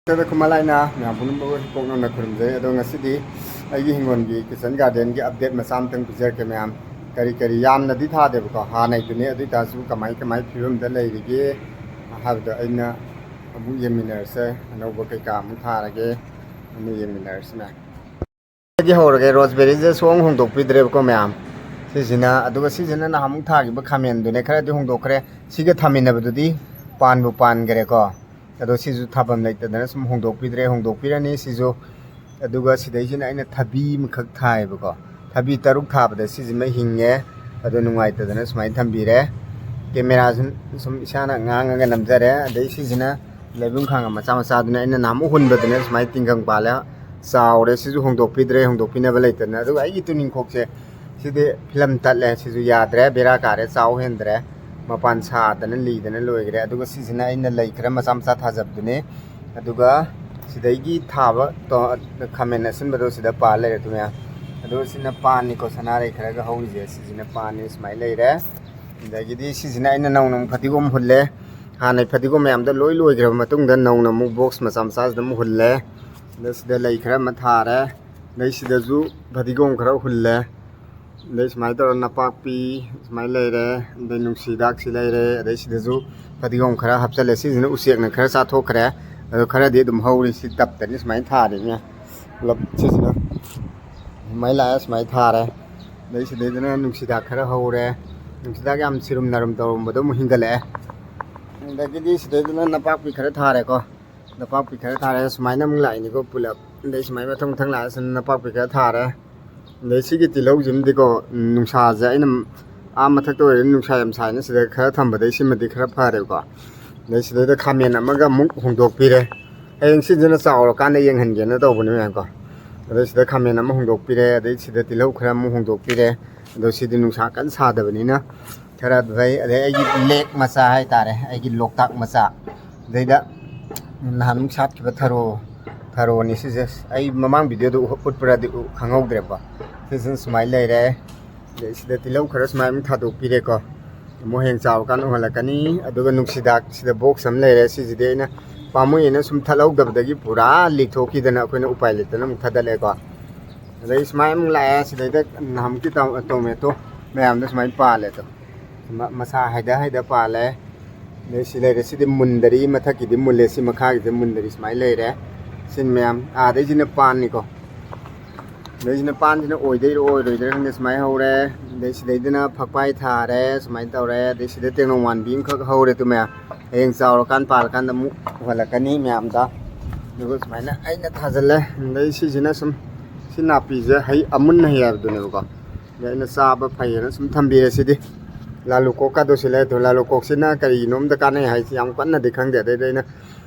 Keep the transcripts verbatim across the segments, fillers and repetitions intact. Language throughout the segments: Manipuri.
ꯗ ꯈꯨꯃꯥꯂꯥꯏꯅ ꯃꯌꯥꯝ ꯄꯨꯝꯅꯃꯛꯄꯨ ꯏꯄꯣꯛ ꯅꯧꯅ ꯈꯨꯔꯨꯝꯖꯩ꯫ ꯑꯗꯣ ꯉꯁꯤꯗꯤ ꯑꯩꯒꯤ ꯍꯤꯡꯒꯣꯜꯒꯤ ꯀꯤꯆꯟ ꯒꯥꯔꯗꯦꯟꯒꯤ ꯑꯞꯗꯦꯠ ꯃꯆꯥ ꯑꯃꯇꯪ ꯄꯤꯖꯔꯛꯀꯦ ꯃꯌꯥꯝ꯫ ꯀꯔꯤ ꯀꯔꯤ ꯌꯥꯝꯅꯗꯤ ꯊꯥꯗꯦꯕꯀꯣ, ꯍꯥꯟꯅꯩꯗꯨꯅꯦ꯫ ꯑꯗꯨ ꯑꯣꯏꯇꯥꯔꯁꯨ ꯀꯃꯥꯏ ꯀꯃꯥꯏ ꯐꯤꯕꯝꯗ ꯂꯩꯔꯤꯒꯦ ꯍꯥꯏꯕꯗꯣ ꯑꯩꯅ ꯑꯃꯨꯛ ꯌꯦꯡꯃꯤꯟꯅꯔꯁꯦ꯫ ꯑꯅꯧꯕ ꯀꯩꯀꯥ ꯑꯃꯨꯛ ꯊꯥꯔꯒꯦ, ꯑꯃꯨꯛ ꯌꯦꯡꯃꯤꯟꯅꯔꯁꯤ ꯃꯌꯥꯝ꯫ ꯁꯤꯗꯒꯤ ꯍꯧꯔꯒꯦ꯫ ꯔꯣꯁꯕꯦꯔꯤꯁꯦ ꯁꯨꯡꯍꯣꯡ ꯍꯣꯡꯗꯣꯛꯄꯤꯗ꯭ꯔꯦꯕꯀꯣ ꯃꯌꯥꯝ꯫ ꯁꯤꯁꯤꯅ, ꯑꯗꯨꯒ ꯁꯤꯁꯤꯅ ꯅꯍꯥꯟꯃꯨꯛ ꯊꯥꯈꯤꯕ ꯈꯥꯃꯦꯟꯗꯨꯅꯦ, ꯈꯔꯗꯤ ꯍꯣꯡꯗꯣꯛꯈ꯭ꯔꯦ꯫ ꯁꯤꯒ ꯊꯥꯃꯤꯟꯅꯕꯗꯨꯗꯤ ꯄꯥꯟꯕꯨ ꯄꯥꯟꯈꯔꯦꯀꯣ꯫ ꯑꯗꯣ ꯁꯤꯁꯨ ꯊꯥꯐꯝ ꯂꯩꯇꯗꯅ ꯁꯨꯝ ꯍꯣꯡꯗꯣꯛꯄꯤꯗ꯭ꯔꯦ, ꯍꯣꯡꯗꯣꯛꯄꯤꯔꯅꯤ ꯁꯤꯁꯨ꯫ ꯑꯗꯨꯒ ꯁꯤꯗꯩꯁꯤꯅ ꯑꯩꯅ ꯊꯕꯤ ꯑꯃꯈꯛ ꯊꯥꯏꯌꯦꯕꯀꯣ, ꯊꯕꯤ ꯇꯔꯨꯛ ꯊꯥꯕꯗ ꯁꯤꯁꯤꯃ ꯍꯤꯡꯉꯦ꯫ ꯑꯗꯣ ꯅꯨꯡꯉꯥꯏꯇꯗꯅ ꯁꯨꯃꯥꯏꯅ ꯊꯝꯕꯤꯔꯦ꯫ ꯀꯦꯃꯦꯔꯥꯁꯨ ꯁꯨꯝ ꯏꯁꯥꯅ ꯉꯥꯡꯉꯒ ꯅꯝꯖꯔꯦ꯫ ꯑꯗꯩ ꯁꯤꯁꯤꯅ ꯂꯩꯕꯨꯡ ꯈꯥꯡꯒ ꯃꯆꯥ ꯃꯆꯥꯗꯨꯅ ꯑꯩꯅ ꯅꯍꯥꯟꯃꯨꯛ ꯍꯨꯟꯕꯗꯨꯅ ꯁꯨꯃꯥꯏꯅ ꯇꯤꯡꯒꯪ ꯄꯥꯜꯂꯦ, ꯆꯥꯎꯔꯦ꯫ ꯁꯤꯁꯨ ꯍꯣꯡꯗꯣꯛꯄꯤꯗ꯭ꯔꯦ, ꯍꯣꯡꯗꯣꯛꯄꯤꯅꯕ ꯂꯩꯇꯗꯅ꯫ ꯑꯗꯨꯒ ꯑꯩꯒꯤ ꯇꯨꯅꯤꯡꯈꯣꯛꯁꯦ ꯁꯤꯗꯤ ꯐꯤꯂꯝ ꯇꯠꯂꯦ, ꯁꯤꯁꯨ ꯌꯥꯗ꯭ꯔꯦ, ꯕꯦꯔꯥ ꯀꯥꯔꯦ, ꯆꯥꯎ ꯍꯦꯟꯗ꯭ꯔꯦ, ꯃꯄꯥꯟ ꯁꯥꯗꯅ ꯂꯤꯗꯅ ꯂꯣꯏꯈ꯭ꯔꯦ꯫ ꯑꯗꯨꯒ ꯁꯤꯁꯤꯅ ꯑꯩꯅ ꯂꯩ ꯈꯔ ꯃꯆꯥ ꯃꯆꯥ ꯊꯥꯖꯕꯗꯨꯅꯤ꯫ ꯑꯗꯨꯒ ꯁꯤꯗꯒꯤ ꯊꯥꯕ ꯇꯣ-, ꯈꯥꯃꯦꯟ ꯑꯁꯤꯟꯕꯗꯣ ꯁꯤꯗ ꯄꯥꯜ ꯂꯩꯔꯦ ꯇꯨ ꯃꯌꯥꯝ꯫ ꯑꯗꯨꯒ ꯁꯤꯅ ꯄꯥꯟꯅꯤꯀꯣ, ꯁꯅꯥꯔꯩ ꯈꯔꯒ ꯍꯧꯔꯤꯁꯦ, ꯁꯤꯁꯤꯅ ꯄꯥꯟꯅꯤ, ꯁꯨꯃꯥꯏꯅ ꯂꯩꯔꯦ꯫ ꯑꯗꯒꯤꯗꯤ ꯁꯤꯁꯤꯅ ꯑꯩꯅ ꯅꯧꯅ ꯑꯃꯨꯛ ꯐꯗꯤꯒꯣꯝ ꯍꯨꯜꯂꯦ꯫ ꯍꯥꯟꯅꯩ ꯐꯗꯤꯒꯣꯝ ꯃꯌꯥꯝꯗꯣ ꯂꯣꯏ ꯂꯣꯏꯈ꯭ꯔꯕ ꯃꯇꯨꯡꯗ ꯅꯧꯅ ꯑꯃꯨꯛ ꯕꯣꯛꯁ ꯃꯆꯥ ꯃꯆꯥꯁꯤꯗ ꯑꯃꯨꯛ ꯍꯨꯜꯂꯦ꯫ ꯑꯗ ꯁꯤꯗ ꯂꯩ ꯈꯔ ꯑꯃ ꯊꯥꯔꯦ꯫ ꯑꯗꯩ ꯁꯤꯗꯁꯨ ꯐꯗꯤꯒꯣꯝ ꯈꯔ ꯍꯨꯜꯂꯦ꯫ ꯑꯗꯩ ꯁꯨꯃꯥꯏꯅ ꯇꯧꯔꯒ ꯅꯄꯥꯛꯄꯤ ꯁꯨꯃꯥꯏꯅ ꯂꯩꯔꯦ꯫ ꯑꯗꯩ ꯅꯨꯡꯁꯤ ꯍꯤꯗꯥꯛꯁꯤ ꯂꯩꯔꯦ꯫ ꯑꯗꯩ ꯁꯤꯗꯁꯨ ꯐꯗꯤꯒꯣꯝ ꯈꯔ ꯍꯥꯞꯆꯜꯂꯦ꯫ ꯁꯤꯁꯤꯅ ꯎꯆꯦꯛꯅ ꯈꯔ ꯆꯥꯊꯣꯛꯈ꯭ꯔꯦ꯫ ꯑꯗꯣ ꯈꯔꯗꯤ ꯑꯗꯨꯝ ꯍꯧꯔꯤ꯫ ꯁꯤ ꯇꯞꯇꯅꯤ ꯁꯨꯃꯥꯏꯅ ꯊꯥꯔꯤꯅꯦ꯫ ꯄꯨꯂꯞ ꯁꯤꯁꯤꯅ ꯁꯨꯃꯥꯏꯅ ꯂꯥꯛꯑꯦ, ꯁꯨꯃꯥꯏꯅ ꯊꯥꯔꯦ꯫ ꯑꯗꯩ ꯁꯤꯗꯩꯗꯅ ꯅꯨꯡꯁꯤꯗꯥꯛ ꯈꯔ ꯍꯧꯔꯦ꯫ ꯅꯨꯡꯁꯤꯗꯥꯛ ꯌꯥꯝ ꯁꯤꯔꯨꯝ ꯅꯥꯔꯨꯝ ꯇꯧꯔꯝꯕꯗꯣ ꯑꯃꯨꯛ ꯍꯤꯡꯒꯠꯂꯛꯑꯦ꯫ ꯑꯗꯒꯤꯗꯤ ꯁꯤꯗꯩꯗꯅ ꯅꯄꯥꯛꯄꯤ ꯈꯔ ꯊꯥꯔꯦꯀꯣ꯫ ꯅꯄꯥꯛꯄꯤ ꯈꯔ ꯊꯥꯔꯦ꯫ ꯁꯨꯃꯥꯏꯅ ꯑꯃꯨꯛ ꯂꯥꯛꯏꯅꯤꯀꯣ ꯄꯨꯂꯞ꯫ ꯑꯗꯩ ꯁꯨꯃꯥꯏꯅ ꯃꯊꯪ ꯃꯊꯪ ꯂꯥꯛꯑꯦ꯫ ꯁꯤꯅ ꯅꯄꯥꯛꯄꯤ ꯈꯔ ꯊꯥꯔꯦ꯫ ꯑꯗꯩ ꯁꯤꯒꯤ ꯇꯤꯜꯍꯧꯁꯤꯃꯗꯤꯀꯣ, ꯎꯝ, ꯅꯨꯡꯁꯥꯁꯦ ꯑꯩꯅ ꯑꯥ ꯃꯊꯛꯇ ꯑꯣꯏꯔꯗꯤ ꯅꯨꯡꯁꯥ ꯌꯥꯝ ꯁꯥꯏꯅ ꯁꯤꯗ ꯈꯔ ꯊꯝꯕꯗꯩ ꯁꯤꯃꯗꯤ ꯈꯔ ꯐꯔꯦꯀꯣ꯫ ꯑꯗꯩ ꯁꯤꯗꯩꯗ ꯈꯥꯃꯦꯟ ꯑꯃꯒ ꯑꯃꯨꯛ ꯍꯣꯡꯗꯣꯛꯄꯤꯔꯦ꯫ ꯍꯌꯦꯡ ꯁꯤꯁꯤꯅ ꯆꯥꯎꯔꯀꯥꯟꯗ ꯌꯦꯡꯍꯟꯒꯦꯅ ꯇꯧꯕꯅꯦ ꯃꯌꯥꯝꯀꯣ꯫ ꯑꯗꯩ ꯁꯤꯗ ꯈꯥꯃꯦꯟ ꯑꯃ ꯍꯣꯡꯗꯣꯛꯄꯤꯔꯦ꯫ ꯑꯗꯩ ꯁꯤꯗ ꯇꯤꯜꯍꯧ ꯈꯔ ꯑꯃꯨꯛ ꯍꯣꯡꯗꯣꯛꯄꯤꯔꯦ꯫ ꯑꯗꯣ ꯁꯤꯗꯤ ꯅꯨꯡꯁꯥ ꯀꯟꯅ ꯁꯥꯗꯕꯅꯤꯅ ꯈꯔ ꯐꯩ꯫ ꯑꯗꯩ ꯑꯩꯒꯤ ꯂꯦꯛ ꯃꯆꯥ ꯍꯥꯏꯇꯥꯔꯦ, ꯑꯩꯒꯤ ꯂꯣꯛꯇꯥꯛ ꯃꯆꯥ꯫ ꯑꯗꯩꯗ ꯅꯍꯥꯟꯃꯨꯛ ꯁꯥꯠꯈꯤꯕ ꯊꯔꯣ, ꯊꯔꯣꯅꯤ ꯁꯤꯁꯦ꯫ ꯑꯩ ꯃꯃꯥꯡ ꯚꯤꯗꯤꯑꯣꯗ ꯎ-, ꯎꯠꯄ꯭ꯔꯥꯗꯤ ꯎ-, ꯈꯪꯍꯧꯗ꯭ꯔꯦꯀꯣ꯫ ꯁꯤꯁꯤꯅ ꯁꯨꯃꯥꯏꯅ ꯂꯩꯔꯦ꯫ ꯑꯗꯩ ꯁꯤꯗ ꯇꯤꯜꯍꯧ ꯈꯔ ꯁꯨꯃꯥꯏꯅ ꯑꯃꯨꯛ ꯊꯥꯗꯣꯛꯄꯤꯔꯦꯀꯣ꯫ ꯑꯃꯨꯛ ꯍꯌꯦꯡ ꯆꯥꯎꯔꯀꯥꯟꯗ ꯎꯍꯜꯂꯛꯀꯅꯤ꯫ ꯑꯗꯨꯒ ꯅꯨꯡꯁꯤꯗꯥꯛ ꯁꯤꯗ ꯕꯣꯛꯁ ꯑꯃ ꯂꯩꯔꯦ꯫ ꯁꯤꯁꯤꯗꯤ ꯑꯩꯅ ꯄꯥꯝꯃꯨꯏꯅ ꯁꯨꯝ ꯊꯠꯍꯧꯗꯕꯗꯒꯤ ꯄꯨꯔꯥ ꯂꯤꯊꯣꯛꯈꯤꯗꯅ ꯑꯩꯈꯣꯏꯅ ꯎꯄꯥꯏ ꯂꯩꯇꯅ ꯑꯃꯨꯛ ꯊꯥꯗꯠꯂꯦꯀꯣ꯫ ꯑꯗꯩ ꯁꯨꯃꯥꯏꯅ ꯑꯃꯨꯛ ꯂꯥꯛꯑꯦ꯫ ꯁꯤꯗꯩꯗ ꯅꯍꯥꯟꯃꯨꯛꯀꯤ ꯇꯣ-, ꯇꯣꯃꯦꯇꯣ ꯃꯌꯥꯝꯗꯣ ꯁꯨꯃꯥꯏꯅ ꯄꯥꯜꯂꯦ꯫ ꯑꯗꯣ ꯃ-, ꯃꯁꯥ ꯍꯥꯏꯗ ꯍꯥꯏꯗ ꯄꯥꯜꯂꯦ꯫ ꯑꯗꯩ ꯁꯤ ꯂꯩꯔꯦ꯫ ꯁꯤꯗꯤ ꯃꯨꯟꯗꯔꯤ, ꯃꯊꯛꯀꯤꯗꯤ ꯃꯨꯜꯂꯦ, ꯁꯤ ꯃꯈꯥꯒꯤꯗꯤ ꯃꯨꯟꯗꯔꯤ꯫ ꯁꯨꯃꯥꯏꯅ ꯂꯩꯔꯦ꯫ ꯁꯤꯅ ꯃꯌꯥꯝ ꯑꯥꯗꯩꯁꯤꯅ ꯄꯥꯟꯅꯤꯀꯣ꯫ ꯑꯗꯩꯁꯤꯅ ꯄꯥꯟꯁꯤꯅ ꯑꯣꯏꯗꯣꯏꯔꯣ ꯑꯣꯏꯔꯣꯏꯗꯣꯏꯔꯣ ꯈꯪꯗꯦ꯫ ꯁꯨꯃꯥꯏꯅ ꯍꯧꯔꯦ꯫ ꯑꯗꯩ ꯁꯤꯗꯩꯗꯅ ꯐꯛꯄꯥꯏ ꯊꯥꯔꯦ꯫ ꯁꯨꯃꯥꯏꯅ ꯇꯧꯔꯦ꯫ ꯑꯗꯩ ꯁꯤꯗ ꯇꯦꯡꯅꯧ ꯃꯥꯟꯕꯤ ꯑꯃꯈꯛ ꯍꯧꯔꯦ꯫ ꯇꯨ ꯃꯌꯥꯝ ꯍꯌꯦꯡ ꯆꯥꯎꯔꯀꯥꯟ ꯄꯥꯜꯂꯀꯥꯟꯗ ꯑꯃꯨꯛ ꯎꯍꯜꯂꯛꯀꯅꯤ ꯃꯌꯥꯝꯗ꯫ ꯑꯗꯨꯒ ꯁꯨꯃꯥꯏꯅ ꯑꯩꯅ ꯊꯥꯖꯤꯜꯂꯦ꯫ ꯑꯗꯩ ꯁꯤꯁꯤꯅ ꯁꯨꯝ ꯁꯤ ꯅꯥꯄꯤꯁꯦ ꯍꯩ ꯑꯃꯨꯟ ꯍꯩ ꯍꯥꯏꯕꯗꯨꯅꯦꯕꯀꯣ꯫ ꯑꯗꯩ ꯑꯩꯅ ꯆꯥꯕ ꯐꯩꯌꯦꯅ ꯁꯨꯝ ꯊꯝꯕꯤꯔꯦ꯫ ꯁꯤꯗꯤ ꯂꯥꯂꯨ ꯀꯣꯛꯀꯗꯣ ꯁꯤ ꯂꯩ꯫ ꯑꯗꯣ ꯂꯥꯂꯨ ꯀꯣꯛꯁꯤꯅ ꯀꯔꯤꯅꯣꯝꯗ ꯀꯥꯟꯅꯩ ꯍꯥꯏꯁꯤ ꯌꯥꯝ ꯀꯟꯅꯗꯤ ꯈꯪꯗꯦ꯫ ꯑꯗꯩꯗ ꯑꯩꯅ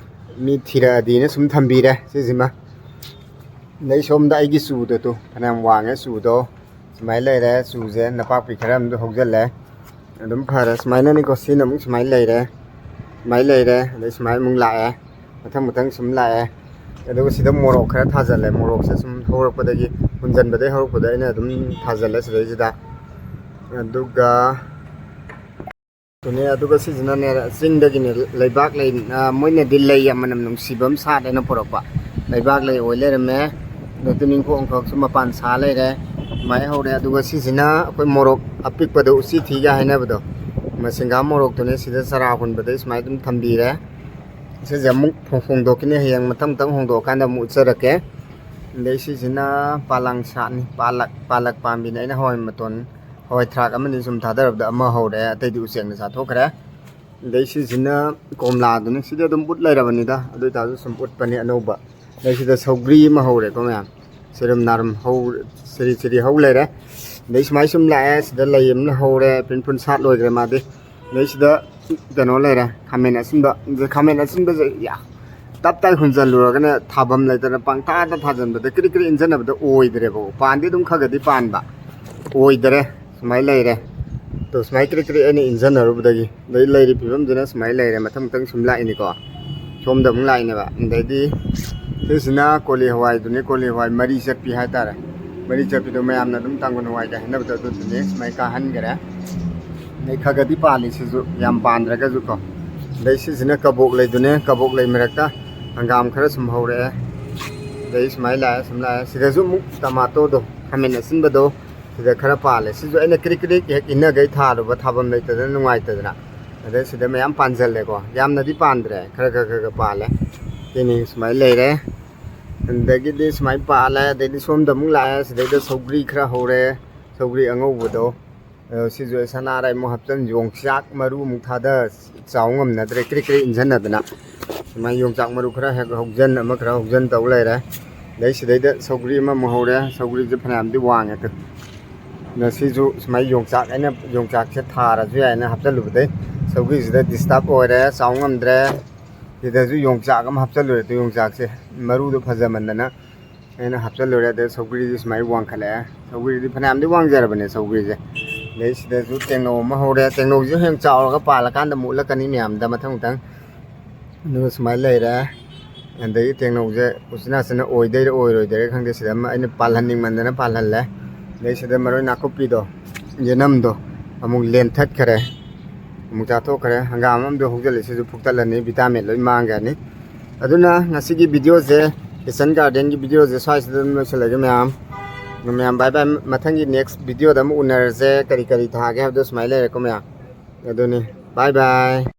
ꯃꯤ ꯊꯤꯔꯛꯑꯗꯤꯅ ꯁꯨꯝ ꯊꯝꯕꯤꯔꯦ ꯁꯤꯁꯤꯃ꯫ ꯑꯗꯩ ꯁꯣꯝꯗ ꯑꯩꯒꯤ ꯆꯨꯗꯣ ꯇꯨ ꯐꯅꯌꯥꯝ ꯋꯥꯡꯉꯦ꯫ ꯆꯨꯗꯣ ꯁꯨꯃꯥꯏꯅ ꯂꯩꯔꯦ꯫ ꯆꯨꯁꯦ ꯅꯄꯥꯛꯄꯤ ꯈꯔ ꯑꯃꯁꯨ ꯍꯧꯖꯤꯜꯂꯦ꯫ ꯑꯗꯨꯝ ꯐꯔꯦ꯫ ꯁꯨꯃꯥꯏꯅꯅꯤꯀꯣ꯫ ꯁꯤꯅ ꯑꯃꯨꯛ ꯁꯨꯃꯥꯏꯅ ꯂꯩꯔꯦ꯫ ꯁꯨꯃꯥꯏꯅ ꯂꯩꯔꯦ꯫ ꯑꯗꯩ ꯁꯨꯃꯥꯏꯅ ꯑꯃꯨꯛ ꯂꯥꯛꯑꯦ꯫ ꯃꯊꯪ ꯃꯊꯪ ꯁꯨꯝ ꯂꯥꯛꯑꯦ꯫ ꯑꯗꯨꯒ ꯁꯤꯗ ꯃꯣꯔꯣꯛ ꯈꯔ ꯊꯥꯖꯜꯂꯦ꯫ ꯃꯣꯔꯣꯛꯁꯦ ꯁꯨꯝ ꯍꯧꯔꯛꯄꯗꯒꯤ, ꯍꯨꯟꯖꯟꯕꯗꯒꯤ ꯍꯧꯔꯛꯄꯗ ꯑꯩꯅ ꯑꯗꯨꯝ ꯊꯥꯖꯜꯂꯦ ꯁꯤꯗꯩꯁꯤꯗ꯫ ꯑꯗꯨꯒ ꯑꯗꯨꯅꯦ꯫ ꯑꯗꯨꯒ ꯁꯤꯁꯤꯅꯅꯦ, ꯆꯤꯡꯗꯒꯤꯅꯦ, ꯂꯩꯕꯥꯛ ꯂꯩ, ꯑ, ꯃꯣꯏꯅꯗꯤ ꯂꯩ ꯌꯥꯝ ꯃꯅꯝ ꯅꯨꯡꯁꯤꯕ ꯑꯃ ꯁꯥꯠꯂꯦꯅ ꯄꯨꯔꯛꯄ꯫ ꯂꯩꯕꯥꯛ ꯂꯩ ꯑꯣꯏ ꯂꯩꯔꯝꯃꯦ꯫ ꯑꯗꯣ ꯇꯨꯅꯤꯡꯈꯣꯛ ꯑꯃꯈꯛꯁꯨ ꯃꯄꯥꯟ ꯁꯥ ꯂꯩꯔꯦ꯫ ꯁꯨꯃꯥꯏꯅ ꯍꯧꯔꯦ꯫ ꯑꯗꯨꯒ ꯁꯤꯁꯤꯅ ꯑꯩꯈꯣꯏ ꯃꯣꯔꯣꯛ ꯑꯄꯤꯛꯄꯗꯣ, ꯎꯆꯤꯊꯤꯒ ꯍꯥꯏꯅꯕꯗꯣ, ꯃꯁꯤꯡꯒꯥ ꯃꯣꯔꯣꯛꯇꯨꯅꯦ꯫ ꯁꯤꯗ ꯆꯔꯥ ꯍꯨꯟꯕꯗꯩ ꯁꯨꯃꯥꯏꯅ ꯑꯗꯨꯝ ꯊꯝꯕꯤꯔꯦ꯫ ꯁꯤꯁꯦ ꯑꯃꯨꯛ ꯍꯣꯡꯗꯣꯛꯈꯤꯅꯤ꯫ ꯍꯌꯦꯡ ꯃꯊꯪ ꯃꯊꯪ ꯍꯣꯡꯗꯣꯛꯑꯀꯥꯟꯗ ꯑꯃꯨꯛ ꯎꯠꯆꯔꯛꯀꯦ꯫ ꯑꯗꯩ ꯁꯤꯁꯤꯅ ꯄꯥꯂꯪ ꯁꯥꯠꯅꯤ꯫ ꯄꯥꯂꯛ, ꯄꯥꯂꯛ ꯄꯥꯝꯕꯤꯅꯦ꯫ ꯑꯩꯅ ꯍꯋꯥꯏ ꯃꯇꯣꯟ, ꯍꯋꯥꯏ ꯊ꯭ꯔꯥꯛ ꯑꯃꯅꯤ ꯁꯨꯝ ꯊꯥꯗꯔꯕꯗ ꯑꯃ ꯍꯧꯔꯦ, ꯑꯇꯩꯗꯤ ꯎꯆꯦꯛꯅ ꯆꯥꯊꯣꯛꯈ꯭ꯔꯦ꯫ ꯑꯗꯩ ꯁꯤꯁꯤꯅ ꯀꯣꯝꯂꯥꯗꯨꯅꯤ꯫ ꯁꯤꯗꯤ ꯑꯗꯨꯝ ꯎꯠ ꯂꯩꯔꯕꯅꯤꯗ, ꯑꯗꯨ ꯑꯣꯏꯇꯥꯔꯁꯨ ꯁꯨꯝ ꯎꯠꯄꯅꯤ ꯑꯅꯧꯕ꯫ ꯑꯗꯩ ꯁꯤꯗ ꯁꯧꯒ꯭ꯔꯤ ꯑꯃ ꯍꯧꯔꯦꯀꯣ ꯃꯌꯥꯝ꯫ ꯁꯤꯔꯨꯝ ꯅꯥꯔꯨꯝ ꯍꯧ-, ꯁꯤꯔꯤ ꯁꯤꯔꯤ ꯍꯧ ꯂꯩꯔꯦ꯫ ꯑꯗꯩ ꯁꯨꯃꯥꯏ ꯁꯨꯝ ꯂꯥꯛꯑꯦ꯫ ꯁꯤꯗ ꯂꯩ ꯑꯃꯅ ꯍꯧꯔꯦ, ꯄ꯭ꯔꯤꯟ ꯄ꯭ꯔꯤꯟ ꯁꯥꯠ ꯂꯣꯏꯈ꯭ꯔꯦ ꯃꯥꯗꯤ꯫ ꯑꯗꯩ ꯁꯤꯗ ꯀꯩꯅꯣ ꯂꯩꯔꯦ, ꯈꯥꯃꯦꯟ ꯑꯁꯤꯟꯕ꯫ ꯑꯗ ꯈꯥꯃꯦꯟ ꯑꯁꯤꯟꯕꯁꯦ ꯌꯥ-, ꯇꯞ ꯇꯥꯏ ꯍꯨꯟꯖꯜꯂꯨꯔꯒꯅꯦ, ꯊꯥꯐꯝ ꯂꯩꯇꯅ ꯄꯪꯊꯥꯗ ꯊꯥꯖꯟꯕꯗ ꯀ꯭ꯔꯤꯛ ꯀ꯭ꯔꯤꯛ ꯏꯟꯖꯟꯅꯕꯗ ꯑꯣꯏꯗ꯭ꯔꯦꯕ꯫ ꯄꯥꯟꯗꯤ ꯑꯗꯨꯝ ꯈꯔ ꯈꯔꯗꯤ ꯄꯥꯟꯕ, ꯑꯣꯏꯗꯔꯦ꯫ ꯁꯨꯃꯥꯏꯅ ꯂꯩꯔꯦ꯫ ꯑꯗꯣ ꯁꯨꯃꯥꯏꯅ ꯀ꯭ꯔꯤꯛ ꯀ꯭ꯔꯤꯛ ꯑꯩꯅ ꯏꯟꯖꯟꯅꯔꯨꯕꯗꯒꯤ, ꯑꯗꯩ ꯂꯩꯔꯤ ꯐꯤꯕꯝꯁꯤꯅ ꯁꯨꯃꯥꯏꯅ ꯂꯩꯔꯦ꯫ ꯃꯊꯪ ꯃꯊꯪ ꯁꯨꯝ ꯂꯥꯛꯏꯅꯤꯀꯣ꯫ ꯁꯣꯝꯗ ꯑꯃꯨꯛ ꯂꯥꯛꯏꯅꯦꯕ꯫ ꯑꯗꯩꯗꯤ ꯁꯤꯁꯤꯅ ꯀꯣꯂꯤ ꯍꯋꯥꯏꯗꯨꯅꯤ, ꯀꯣꯂꯤ ꯍꯋꯥꯏ ꯃꯔꯤ ꯆꯠꯄꯤ ꯍꯥꯏꯇꯥꯔꯦ꯫ ꯃꯔꯤ ꯆꯠꯄꯤꯗꯣ ꯃꯌꯥꯝꯅ ꯑꯗꯨꯝ ꯇꯥꯡꯒꯨꯜ ꯍꯋꯥꯏꯒ ꯍꯥꯏꯅꯕꯗꯣ ꯑꯗꯨꯗꯨꯅꯦ꯫ ꯁꯨꯃꯥꯏꯅ ꯀꯥꯍꯟꯈꯔꯦ꯫ ꯑꯗꯩ ꯈꯔ ꯈꯔꯗꯤ ꯄꯥꯜꯂꯤ ꯁꯤꯁꯨ, ꯌꯥꯝ ꯄꯥꯟꯗ꯭ꯔꯒꯁꯨ ꯀꯣ꯫ ꯑꯗꯩ ꯁꯤꯁꯤꯅ ꯀꯕꯣꯛ ꯂꯩꯗꯨꯅꯦ꯫ ꯀꯕꯣꯛ ꯂꯩ ꯃꯔꯛꯇ ꯍꯪꯒꯥꯝ ꯈꯔ ꯁꯨꯝ ꯍꯧꯔꯛꯑꯦ꯫ ꯑꯗꯩ ꯁꯨꯃꯥꯏꯅ ꯂꯥꯛꯑꯦ, ꯁꯨꯝ ꯂꯥꯛꯑꯦ꯫ ꯁꯤꯗꯁꯨ ꯑꯃꯨꯛ ꯇꯃꯥꯇꯣꯗꯣ, ꯈꯥꯃꯦꯟ ꯑꯁꯤꯟꯕꯗꯣ, ꯁꯤꯗ ꯈꯔ ꯄꯥꯜꯂꯦ꯫ ꯁꯤꯁꯨ ꯑꯩꯅ ꯀ꯭ꯔꯤꯛ ꯀ꯭ꯔꯤꯛ ꯍꯦꯛ ꯏꯟꯅꯈꯩ ꯊꯥꯔꯨꯕ, ꯊꯥꯐꯝ ꯂꯩꯇꯗꯅ, ꯅꯨꯡꯉꯥꯏꯇꯗꯅ꯫ ꯑꯗꯩ ꯁꯤꯗ ꯃꯌꯥꯝ ꯄꯥꯟꯁꯤꯜꯂꯦꯀꯣ꯫ ꯌꯥꯝꯅꯗꯤ ꯄꯥꯟꯗ꯭ꯔꯦ, ꯈꯔ ꯈꯔ ꯈꯔ ꯈꯔ ꯄꯥꯜꯂꯦ꯫ ꯇꯦꯅꯤꯡ ꯁꯨꯃꯥꯏꯅ ꯂꯩꯔꯦ꯫ ꯑꯗꯒꯤꯗꯤ ꯁꯨꯃꯥꯏꯅ ꯄꯥꯜꯂꯦ꯫ ꯑꯗꯩꯗꯤ ꯁꯣꯝꯗ ꯑꯃꯨꯛ ꯂꯥꯛꯑꯦ꯫ ꯁꯤꯗꯩꯗ ꯁꯧꯒ꯭ꯔꯤ ꯈꯔ ꯍꯧꯔꯦ, ꯁꯧꯒ꯭ꯔꯤ ꯑꯉꯧꯕꯗꯣ꯫ ꯑꯗꯣ ꯁꯤꯁꯨ ꯑꯩ ꯁꯅꯥꯔꯩ ꯑꯃꯨꯛ ꯍꯥꯞꯆꯤꯟ, ꯌꯣꯡꯆꯥꯛ ꯃꯔꯨ ꯑꯃꯨꯛ ꯊꯥꯗ, ꯆꯥꯎ ꯉꯝꯅꯗ꯭ꯔꯦ, ꯀ꯭ꯔꯤꯛ ꯀ꯭ꯔꯤꯛ ꯏꯟꯁꯤꯟꯅꯗꯅ꯫ ꯁꯨꯃꯥꯏꯅ ꯌꯣꯡꯆꯥꯛ ꯃꯔꯨ ꯈꯔ ꯍꯦꯛ ꯍꯧꯖꯤꯟ, ꯑꯃ ꯈꯔ ꯍꯧꯖꯤꯟ ꯇꯧ ꯂꯩꯔꯦ꯫ ꯑꯗꯩ ꯁꯤꯗꯩꯗ ꯁꯧꯒ꯭ꯔꯤ ꯑꯃꯃꯨꯛ ꯍꯧꯔꯦ꯫ ꯁꯧꯒ꯭ꯔꯤꯁꯦ ꯐꯅꯌꯥꯝꯗꯤ ꯋꯥꯡꯉꯦ꯫ ꯑꯗ ꯁꯤꯁꯨ ꯁꯨꯃꯥꯏꯅ ꯌꯣꯡꯆꯥꯛ, ꯑꯩꯅ ꯌꯣꯡꯆꯥꯛꯁꯦ ꯊꯥꯔꯁꯨ ꯌꯥꯏꯅ ꯍꯥꯞꯆꯜꯂꯨꯕꯗꯩ ꯁꯧꯒ꯭ꯔꯤꯁꯤꯗ ꯗꯤꯁꯇꯥꯔꯕ ꯑꯣꯏꯔꯦ, ꯆꯥꯎ ꯉꯝꯗ꯭ꯔꯦ꯫ ꯁꯤꯗꯁꯨ ꯌꯣꯡꯆꯥꯛ ꯑꯃ ꯍꯥꯞꯆꯜꯂꯨꯔꯦ꯫ ꯑꯗꯨ ꯌꯣꯡꯆꯥꯛꯁꯦ ꯃꯔꯨꯗꯣ ꯐꯖꯃꯟꯗꯅ ꯑꯩꯅ ꯍꯥꯞꯆꯜꯂꯨꯔꯦ꯫ ꯑꯗ ꯁꯧꯒ꯭ꯔꯤꯗꯤ ꯁꯨꯃꯥꯏꯅ ꯋꯥꯡꯈꯠꯂꯛꯑꯦ꯫ ꯁꯧꯒ꯭ꯔꯤꯗꯤ ꯐꯅꯌꯥꯝꯗꯤ ꯋꯥꯡꯖꯔꯕꯅꯦ ꯁꯧꯒ꯭ꯔꯤꯁꯦ꯫ ꯑꯗꯩ ꯁꯤꯗꯁꯨ ꯇꯦꯡꯅꯧ ꯑꯃ ꯍꯧꯔꯦ꯫ ꯇꯦꯡꯅꯧꯁꯦ ꯍꯌꯦꯡ ꯆꯥꯎꯔꯒ ꯄꯥꯜꯂꯀꯥꯟꯗ ꯃꯨꯠꯂꯛꯀꯅꯤ ꯃꯌꯥꯝꯗ ꯃꯊꯪ ꯃꯊꯪ꯫ ꯑꯗꯨꯒ ꯁꯨꯃꯥꯏꯅ ꯂꯩꯔꯦ꯫ ꯑꯗꯒꯤ ꯇꯦꯡꯅꯧꯁꯦ ꯎꯆꯤꯟ ꯅꯥꯆꯤꯟꯅ ꯑꯣꯏꯗꯣꯏꯔꯥ ꯑꯣꯏꯔꯣꯏꯗꯣꯏꯔꯥ ꯈꯪꯗꯦ꯫ ꯁꯤꯗ ꯑꯃ ꯑꯩꯅ ꯄꯥꯜꯍꯟꯅꯤꯡꯃꯟꯗꯅ ꯄꯥꯜꯍꯜꯂꯦ꯫ ꯑꯗꯩ ꯁꯤꯗ ꯃꯔꯣꯏ ꯅꯥꯀꯨꯞꯄꯤꯗꯣ, ꯌꯦꯅꯝꯗꯣ ꯑꯃꯨꯛ ꯂꯦꯟꯊꯠꯈ꯭ꯔꯦ, ꯑꯃꯨꯛ ꯆꯥꯊꯣꯛꯈ꯭ꯔꯦ꯫ ꯍꯪꯒꯥꯝ ꯑꯃꯗꯤ ꯍꯧꯖꯤꯜꯂꯤ, ꯁꯤꯁꯨ ꯐꯨꯛꯇꯠꯂꯅꯤ, ꯚꯤꯇꯥꯃꯤꯟ ꯂꯣꯏ ꯃꯥꯡꯈ꯭ꯔꯅꯤ꯫ ꯑꯗꯨꯅ ꯉꯁꯤꯒꯤ ꯚꯤꯗꯤꯑꯣꯁꯦ, ꯀꯤꯆꯟ ꯒꯥꯔꯗꯦꯟꯒꯤ ꯚꯤꯗꯤꯑꯣꯁꯦ ꯁ꯭ꯋꯥꯏꯁꯤꯗ ꯑꯗꯨꯝ ꯂꯣꯏꯁꯤꯜꯂꯒꯦ ꯃꯌꯥꯝ꯫ ꯃꯌꯥꯝ ꯕꯥꯏ ꯕꯥꯏ, ꯃꯊꯪꯒꯤ ꯅꯦꯛꯁ ꯚꯤꯗꯤꯑꯣꯗ ꯑꯃꯨꯛ ꯎꯅꯔꯁꯦ꯫ ꯀꯔꯤ ꯀꯔꯤ ꯊꯥꯒꯦ ꯍꯥꯏꯕꯗꯣ ꯁꯨꯃꯥꯏꯅ ꯂꯩꯔꯦꯀꯣ ꯃꯌꯥꯝ꯫ ꯑꯗꯨꯅꯤ, ꯕꯥꯏ ꯕꯥꯏ꯫